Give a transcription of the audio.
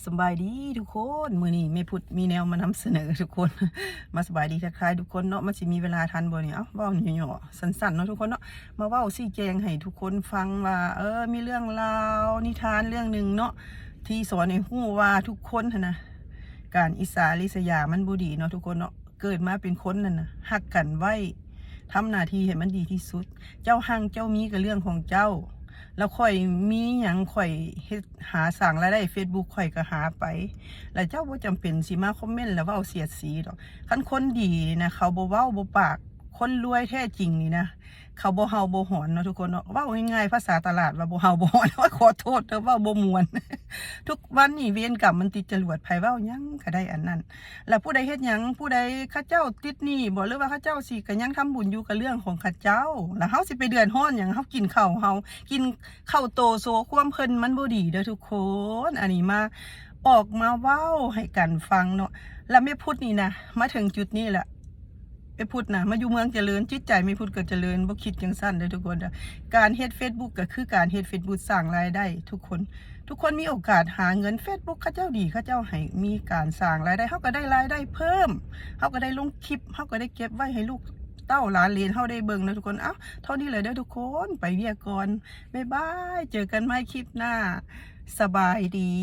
ສະບາຍດີທຸກຄົນ ມື້ນີ້ແມ່ພຸດມີແນວມານຳສະເໜີທຸກຄົນ ມາສະບາຍດີທັກທາຍທຸກຄົນເນາະ ມັນຊິມີເວລາທັນບໍ່ນີ້ ເອົ້າ ເວົ້າຫຍໍ້ໆ ສັ້ນໆ ເນາະທຸກຄົນເນາະ ມາເວົ້າຊີ້ແຈງໃຫ້ທຸກຄົນຟັງວ່າ ເອີ ມີເລື່ອງລາວນິທານເລື່ອງໜຶ່ງເນາະ ທີ່ສອນໃຫ້ຮູ້ວ່າທຸກຄົນຫັ້ນນະ ການອິດສາລິສະຢາມັນບໍ່ດີເນາະທຸກຄົນເນາະ ເກີດມາເປັນຄົນຫັ້ນນະ ຮັກກັນໄວ້ ທຳໜ້າທີ່ໃຫ້ມັນດີທີ່ສຸດ ເຈົ້າຮັ່ງເຈົ້າມີກໍເລື່ອງຂອງເຈົ້າ ແລ້ວຂ້ອຍມີຫຍັງ ຂ້ອຍເຮັດ ຫາສ້າງລາຍໄດ້ ເຟສບຸກຂ້ອຍກໍຫາໄປ ແລ້ວເຈົ້າບໍ່ຈຳເປັນຊິມາຄອມເມັນ ແລ້ວເວົ້າສຽດສີດອກ ຄັນຄົນດີນີ້ນະ ເຂົາບໍ່ເວົ້າບໍ່ປາກ ຄົນລວຍແທ້ຈິງນີ້ນະ ເຂົາບໍ່ເຫົ່າບໍ່ຫອນເນາະທຸກຄົນເນາະ ເວົ້າງ່າຍໆ ພາສາຕະຫຼາດວ່າບໍ່ເຫົ່າບໍ່ຫອນ ໂອ້ຍ ຂໍໂທດເດີ ເວົ້າບໍ່ມ່ວນ ທຸກວັນນີ້ເວນກຳມັນຕິດຈະຫຼວດ ໃຜເວົ້າຫຍັງກໍໄດ້ອັນນັ້ນ ແລ້ວຜູ້ໃດເຮັດຫຍັງ ຜູ້ໃດເຂົາເຈົ້າຕິດໜີ້ບໍ ຫຼືວ່າເຂົາເຈົ້າຊິກະຍັງທຳບຸນຢູ່ ກະເລື່ອງຂອງເຂົາເຈົ້າ ແລ້ວເຮົາຊິໄປເດືອດຮ້ອນຫຍັງ ເຮົາກິນເຂົ້າເຮົາ ກິນເຂົ້າໂຕໂຊຄວາມເພິ່ນ ມັນບໍ່ດີເດີທຸກຄົນ ອັນນີ້ມາອອກມາເວົ້າໃຫ້ກັນຟັງເນາະ ແລ້ວແມ່ພຸດນີ້ນະ ມາເຖິງຈຸດນີ້ແຫຼະ ແມ່ພຸດນະ ມາຢູ່ເມືອງຈະເລີນ ຈິດໃຈແມ່ພຸດກໍຈະເລີນ ບໍ່ຄິດຈັ່ງຊັ້ນເດີທຸກຄົນເດີ ການເຮັດເຟສບຸກກໍຄືການເຮັດເຟສບຸກສ້າງລາຍໄດ້ທຸກຄົນ ທຸກຄົນມີໂອກາດຫາເງິນ ເຟສບຸກເຂົາເຈົ້າດີ ເຂົາເຈົ້າໃຫ້ມີການສ້າງລາຍໄດ້ ເຮົາກໍໄດ້ລາຍໄດ້ເພີ່ມ ເຮົາກໍໄດ້ລົງຄລິບ ເຮົາກໍໄດ້ເກັບໄວ້ໃຫ້ລູກເຕົ້າຫຼານເຫຼນເຮົາໄດ້ເບິ່ງເນາະທຸກຄົນ ເອົ້າ ເທົ່ານີ້ແຫຼະເດີທຸກຄົນ ໄປວຽກກ່ອນ ບາຍບາຍ ເຈີກັນໃໝ່ຄລິບໜ້າ ສະບາຍດີ.